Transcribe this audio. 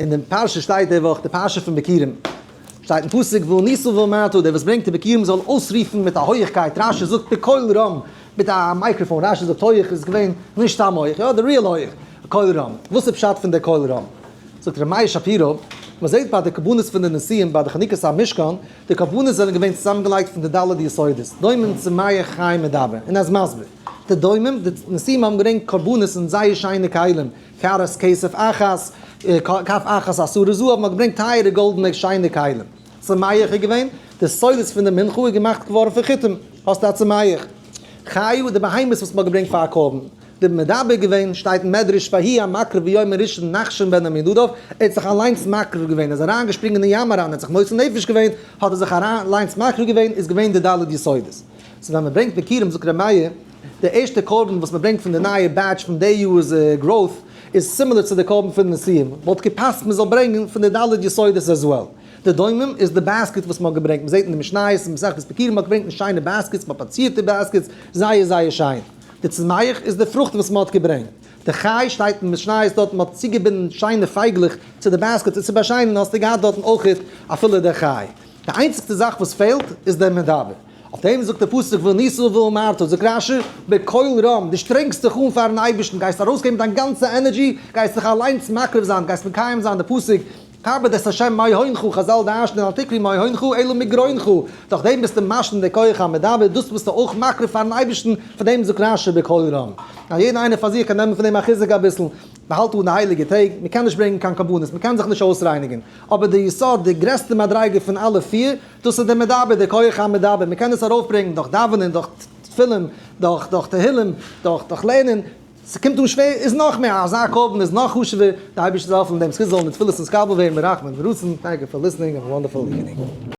אין דעם פרשה שטייט די וואך די פרשה פון ביכורים, שטייט אין פסוק וענית ואמרת, דער וואס ברענגט די ביכורים זאל אויסרופן מיט א הויעכקייט, רשי זאגט בקול רם, מיט א מייקראפאן, רשי זאגט הויעך איז געווען נישט סתם הויעך, יא די real הויעך, קול רם, וואס איז פשט פון די קול רם? זאגט ר' מאיר שפירא, מען זעט ביי די קרבנות פון די נשיאים ביי די חנוכת המשכן, די קרבנות זענען געווען צוזאמגעלייגט פון די ד' יסודות, דומם צומח חי מדבר, און ער איז מסביר, די דומם, די נשיאים האבן געברענגט קרבנות אין זייער שיינע כלים, קערת כסף אחת, כף אחת עשרה זהב, מען האט געברענגט טייערע גאלדענע שיינע כלים. צומח איז געווען, די סולת פון די מנחה איז געמאכט געווארן פון חיטים, האסטו א צומח. חי די בהמות וואס מען האט געברענגט פאר א קרבן. די מדבר געווען, שטייט אין מדרש ויהי המקריב ביום הראשון נחשון בן עמינדב, ער האט זיך אליינס מקריב געווען, ער איז אריינגעשפרינגען אין ים אריין, ער האט זיך מוסר נפש געווען, האט ער זיך אליינס מקריב געווען, איז געווען די ד' יסודות. so ווען מען ברענגט ביכורים זאגט ר' מאיר, די ערשטע קרבן וואס מען ברענגט פון די נייע batch פון די יאר'ס growth איז similar צו די קרבן פון די נשיאים, וואלט געפאסט מען זאל ברענגען פון די ד' יסודות as well. די דומם איז די basket וואס מען האט געברענגט, מען זעט אין די משניות אין מסכת ביכורים מען האט געברענגט אין שיינע baskets, מען האט פארצירטע baskets, זייער זייער שיין. די צומח איז די פרוכט וואס מען האט געברענגט. די חי שטייט אין משניות דארט מען האט צוגעבינדן שיינע פייגלעך צו די baskets עס צו באשיינען האסטו געהאט דארטן אויכעט אפילו די חי. די איינציגסטע זאך וואס פעלט איז דער מדבר. אויף דעם זאגט דער פסוק וענית ואמרת, זאגט רשי, בקול רם, דו שטרענגסט זיך אן פארן אייבערשטן, גייסט ארויסגעבן דיין גאנצע energy, גייסט זיך אליינס מקריב זיין, גייסט מקיים זיין די פסוק, כבד את ה' מהונך, חזל דרש'נען אל תקרי מהונך אלא מגרונך, דורך דעם ביסטו משלים די כח המדבר, דאס ביסטו אויך מקריב פארן אייבערשטן, פאר דעם זאגט רשי בקול רם. אז יעדער איינער פאר זיך קען נעמען פון דעם א חיזוק אביסל, מען האלט אן די הייליגע טעג, מען קען נישט ברענגען קיין קרבנות, מען קען זיך נישט אויסרייניגן, אבער די יסוד, די גרעסטע מדריגה פון אלע פיר, דאס איז דער מדבר, דער כח המדבר, מען קען עס ארויפברענגען דורך דאווענען, דורך תפילין, דורך דורך תהילים, דורך דורך לערנען, ס'קומט אן שווער, איז נאך מער, אזא קרבן איז נאך חשוב'ער, די אייבערשטער זאל העלפן דעם זכות זאלן די תפילות נתקבל ווערן ברחמים ורצון, thank you for listening, have a wonderful evening.